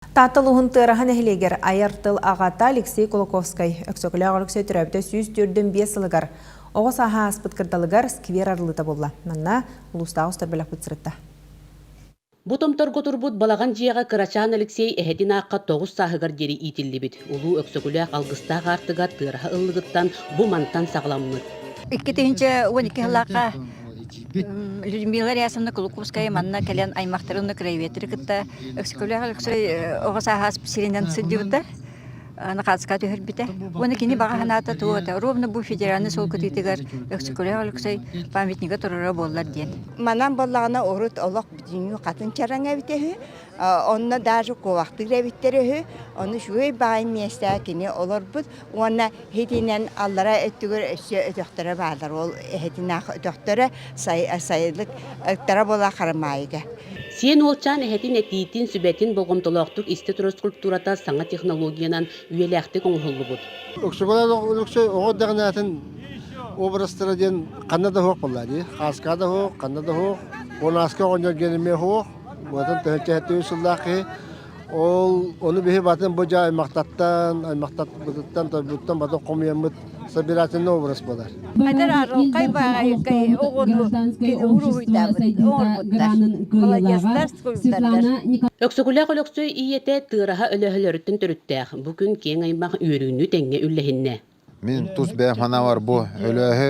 Таатта улууһун Тыараһа нэһилиэгэр айар тыл аҕата Алексей Кулаковскай Өксөкүлээх Өлөксөй төрөөбүтэ 145 сылыгар оҕо сааһа ааспыт кырдалыгар сквер арыллыыта буолла. Манна улуустааҕы устар бөлөхпүт сырытта. Бу томторго турбут балаҕан дьиэҕэ кырачаан Алексей эһэтин аахха 9 сааһыгар диэри иитиллибит. Улуу Өксөкүлээх алгыстаах аартыга Тыараһа ыллыгыттан бу мантан саҕаламмыт. 2012 сыллаахха Людмила Рясовна Кулаковская манна кэлэн аймахтарын краеведтары кытта Өксөкүлээх Өлөксөй оҕо сааһа сиринэн сылдьыбыта, Нахаацка түһэрбитэ. Уонна кини баҕа санаата туота, ровно бу федеральный суол кытыытыгар Өксөкүлээх Өлөксөй памятнига турара буоллар диэн. Манан буоллаҕына урут олох бүтүннүү хатын чараҥ эбитэ үһү. Онно даже куобахтыыр эбиттэр үһү. Ону үчүгэй баҕайы миэстэҕэ кини олорбут уонна Итинэн аллара өттүгэр өссө өтөхтөрө бааллар. Ол эһэтинээх өтөхтөрө сайылык ыктара буола Харамаайыга. Сиэн уолчаан эһэтин этиитин, сүбэтин болҕомтолоохтук истэ турар скульптурата саҥа технологиянан үйэлээхтик оҥоһуллубут. Өксөкөлөөх Өлөксөй оҕо эрдэҕинээтин образтара диэн ханна да суох буолла дии. Хааска да суох, ханна да суох. Уонааска оҕонньор диэн эмиэ суох. Уотун төһөнчө сыллаах киһи Ол ону биһи батын бу дьа аймахтаттан, аймахтатбытыттан, тойбуттан батын хомуйаммыт собирательный образ буолар. Хайдар арылхай баайыкай оҕону уруһуйдаабыт, оҥорбуттар. Молодецтар, скульптордар. Өксөкүлээх Өлөксөй ийэтэ Тыараһа өлөһөлөрүттэн төрүттээх. Бу күн киэҥ аймах үөрүүнү тэҥҥэ үллэһиннэ. Мин тус бэйэм санаабар бу Өлөөһү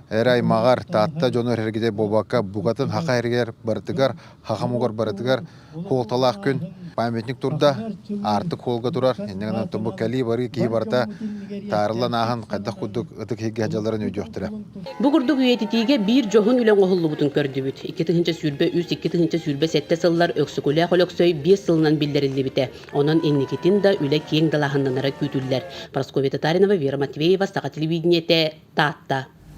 эрэ аймаҕар Таатта дьону эргитэ буолбакка букатын Хаха эригэр барытыгар, Хаха мугар барытыгар суолталаах күн памятник турда, аартык хуолга турар. Инньэ гынан бу кэлии-барыы киһи барыта таарыллан ааһан хайдах курдук ытык иһиггэ сылдьалларын өйдүөхтэрэ. Бу курдук үйэтитиигэ биир дьоһун үлэ оҥоһуллубутун көрдүбүт. 2023 2027 сыллар Өксөкүлээх Өлөксөй биэс сылынан биллэриллибитэ. Онон инникитин да үлэ киэҥ далааһыннанара күүтүллэр. Прасковья Татаринова, Вера Матвеева, Саха телевидениетэ, Таатта.